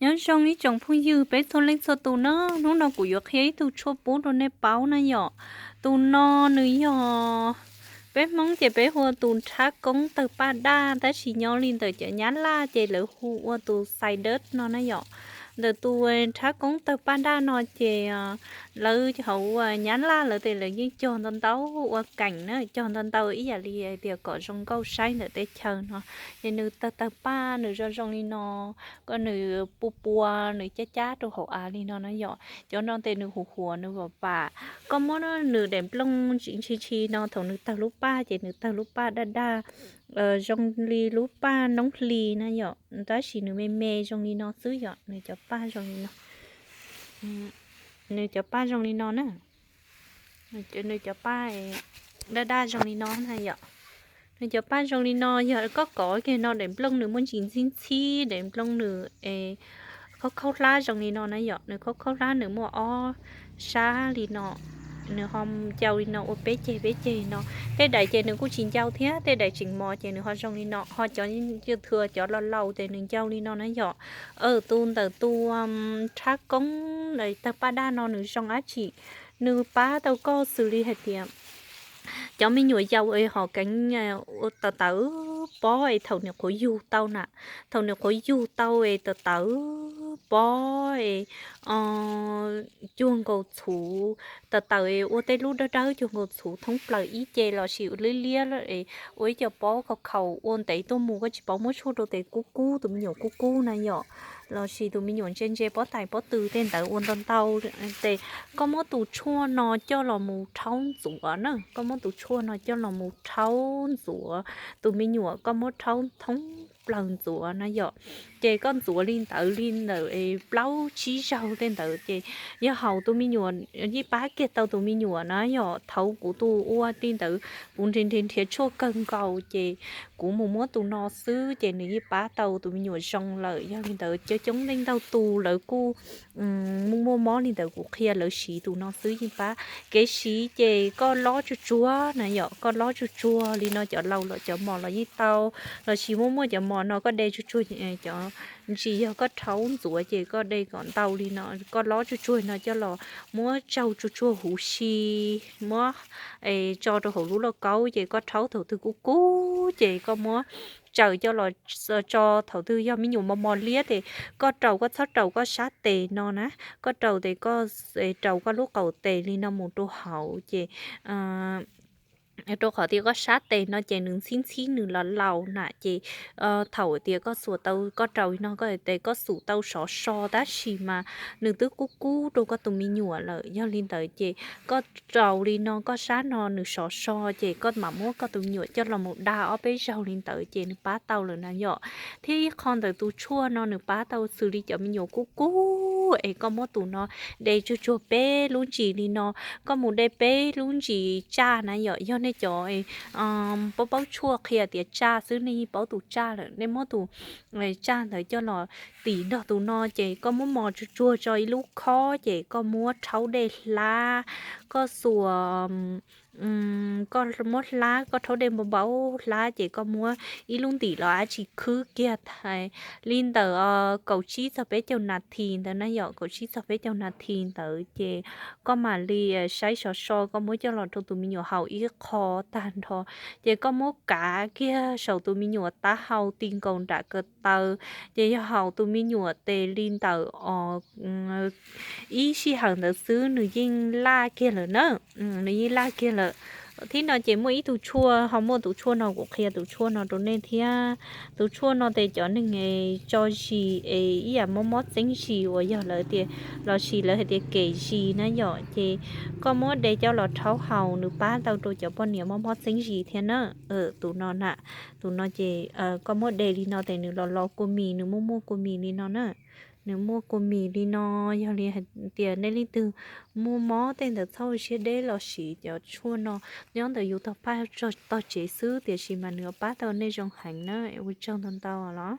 Nyob zoo ib tsoom phooj ywg peb txhua leej txhua tus na, hnub no kuv yuav qhia ib tug tshuaj pub rau nej paub na yom. Tus no nws yog, peb Hmoob ces peb hu ua tus nrhab koob tawg paj daj, tab sis nyob li ntawm cov Nyab Laj ces lawv hu ua tus xais dawb no na yom. Ntawm tus nrhab koob tawg paj daj no ces lawv hauv Nyab Laj lawv tes lawv yeej cog ntau ntau ua keem na, cog ntau ntau ib yam li hais tias kom zoo nkauj saib ntawm teb chaws no. Ces nws tawg tawg paj nws zoo zoo li no, kom nws pua pua nws cab cab rau hauv av li no na yom. Cov no tes nws huv huav nws vam vam. Koj muab nws daim nplooj ntshis ntshis no, thaum nws tawg lub paj ces nws tawg lub paj daj daj zoo li lub paj noob hli na yom, tab sis nws me me zoo li no xwb yom. Nws cov paj zoo li no, nws cov paj zoo li no na, nws cov paj daj daj zoo li no na yom. Nws cov paj zoo li no, yog koj kov kiag no daim nplooj nws muaj ntsis ntxhib ntxhib, daim nplooj nws es khaub khaub hlab zoo li no na yom. Nws khaub khaub hlab nws muaj ob sab li no, nws ho ncau li no ua peb ceg peb ceg no. Tej daim ces nws kuj tsis ncau thiab, tej daim tseem mos ces nws ho zoo li no, ho cov ywg thua cov laus laus ces nws ncau li no na yom. Tus ntawm tus nrhab koob tawg paj daj no nws zoo dab tsi? Nws pab tau koj xws li hais tias cov me nyuam yaus es hom keev tawv tawv pob es thaum nws qhuav yug tau na, thaum nws qhuav yug tau es tawv tawv pob es cuag nkaus txhuv, tawv tawv es ua tej lub dawb dawb cuag nkaus txhuv thoob plaws ib ce lossis liab liab es ua ib co pob khaus khaus ua ntev tuaj mus koj tsis paub muab tshuaj rau tes kub kub, tus me nyuam kub kub na yom, lossis tus me nyuam ntse ntse pob tais pob tw tej ntawd ua ntau ntau tes koj muab tus tshuaj no coj los mus rhaub ntxuav na, koj muab tus tshuaj no coj los mus rhaub ntxuav, tus me nyuam koj muab rhaub thoob plaws ntxuav na yom. Ces koj ntxuav li ntawd li ntawm plaub tsib zaug tej ntawd ces yog haum tus me nyuam yeej pab kiag tau tus me nyuam na yom. Thaum kuv tus ua li ntawd kuv nrhiav nrhiav nrhiav tshuaj kawg nkaus ces kuv mus muab tus no xwb ces nws yeej pab tau tus me nyuam zoo lawm. Yog li ntawd coob coob leej ntau tus lawv kuj muaj muaj mob li ntawd kuv qhia lawv siv tus no xwb yeej pab. Kev siv ces koj lob tsuag tsuag na yom, koj lob tsuag tsuag li no cov laus los cov mos los yeej tau, lossis muaj muaj cov mos no koj de tsuag tsuag cov ntsis yog koj rhaub ntxuav ces koj de kom ntau li no, koj lob tsuag tsuag no coj los muab tsaug tsuag tsuag huv si, muab tso rau hauv lub lauj kaub ces koj rhaub thaum twg kub kub ces koj muab tsaws coj los tso thaum twg yog me nyuam mos mos liab tes koj rau koj txhob rau koj sab tes no na, koj rau tes koj rau koj lub qaum tes li no mus rau hauv ces rau qhov tias koj sab tes no ces nws ntxhib ntxhib nws los laus na ces thaum tias koj xuas tau koj rau li no koj tes koj xum tau sov so tab sis mas nws twb kub kub rau koj tus me nyuam lawm. Yog li ntawd ces koj rau li no koj sab no nws sov so ces koj mam muab koj tus me nyuam coj los mus da ob peb zaug li ntawd ces nws pab tau lawm na yom. Thiab ib qho ntawm tus tshuaj no nws pab tau xws li cov me nyuam kub kub es koj muab tus no de tsuag tsuag peb lub ntsis li no, koj mus de peb lub ntsis tsaj na yom. Yog nej cov paub paub tshuaj qhia tias tsaj xwb nej yeej paub tus tsaj lawm, nej muab tus tsaj ntawd coj los tim nrog tus no ces koj muab mos tsuag tsuag tso ib lub khob ces koj muab rhaub dej hlab, koj xuas koj muab hlab, koj rhaub dej npau npau hlab ces koj muab ib lub ntim los dab tsi khwb kiag li ntawm kaum tsib txog peb caug nas this ntawd na yom, kaum tsib txog peb caug nas this ntawd ces koj mam li saib sov so koj muab coj los rau tus me nyuam haus ib qho tag nrho ces koj muab kav kiag saum tus me nyuam taub hau ti nkaus nram ko taw ces yog haum tus me nyuam tes li ntawm os ib sij hawm ntawd xwb nws yeej laj kiag lawm na, nws yeej laj kiag lawm. Thiab no ces muaj ib tug tshuaj ho muaj tus tshuaj no kuv qhia tus tshuaj no rau nej thiab. Tus tshuaj no tes cov neeg tso zis es ib yam mob mob txeeb zis uas yog lawv tias lossis lawv hais tias kem zis na yom ces koj muab de coj los rhaub haus nws pab tau rau cov poj niam mob mob txeeb zis thiab na. Tus no na, tus no ces koj muab de li no tes nws los los kua mis, nws muaj muaj kua mis li no na, nws muaj kua mis li no. Yog li hais tias nej leej twg muaj mob tej ntawd txhob ua siab deb los siv cov tshuaj no, nyob ntawm yus tog phaj tog tsev xwb tiam sis mas nws pab tau nej zoo heev na. Ua tsaug ntau ntau los